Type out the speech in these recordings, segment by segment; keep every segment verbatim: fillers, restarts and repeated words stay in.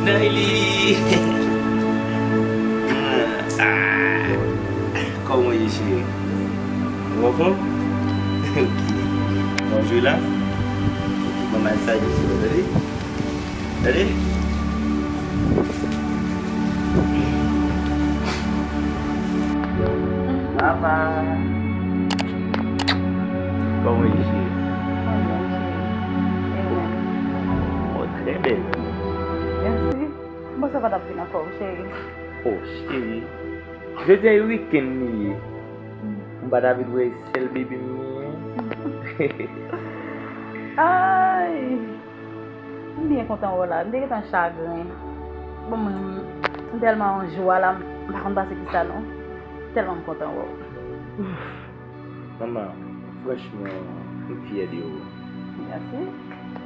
Kylie! Ah, kòman w ye, cheri? Ou anfòm? Ok. Bon, jwe la. Ok, bon, masaj isi, tande? Tande? Mama! Kòman w ye, cheri? Mwen byen, cheri. E ou menm? Oh, trè bèl. Mèsi. M panse w pa t ap vin ankò, cheri. Oh, cheri. Jodi a e wikenn li ye. M pa t avin wè sèl baby m li ye. Ay! M byen kontan wè w la. M te gentan chagren. Bon, mwen, m tèlman an jwa la, m pa konn pase kisa non. Tèlman m kontan wè w. Manman, franchman, m fyè de ou. Mèsi.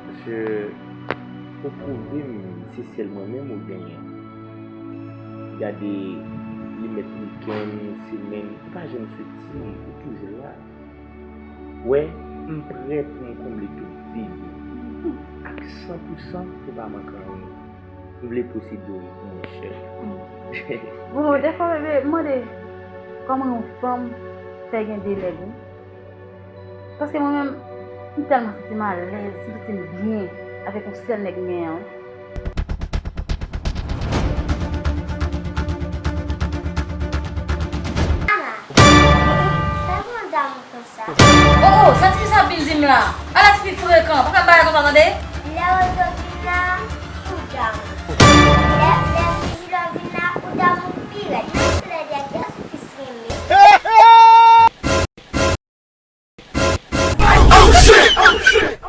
Paske ou pwouve m se sèl mwen menm ou genyen. Gade, li mèt wikenn, semèn, ou pa janm soti, ou toujou la. Wè, m prè pou m konble tout vid ou. Ak san pou san, ou pa manke anyen. M vle posede w, monchè. Bon, dèfwa, bebe, m mande, kòman yon fanm fè gen de nèg, wi? Paske mwen menm, m tèlman santi m alèz, m santi m byen avèk yon sèl nèg m genyen an. Ala, sa pran dam konsa? Oh, oh, sa tifi sa ap vin di m la? Ala tifi frekan, pa fè m bagay konsa, tande? Lè Rozo vin la, ou dam. Lè, lè Jijilò vin la, ou dam ou pi rèd. Nan tout lè de a, kiyès ou plis renmen? Oh shit! Oh shit!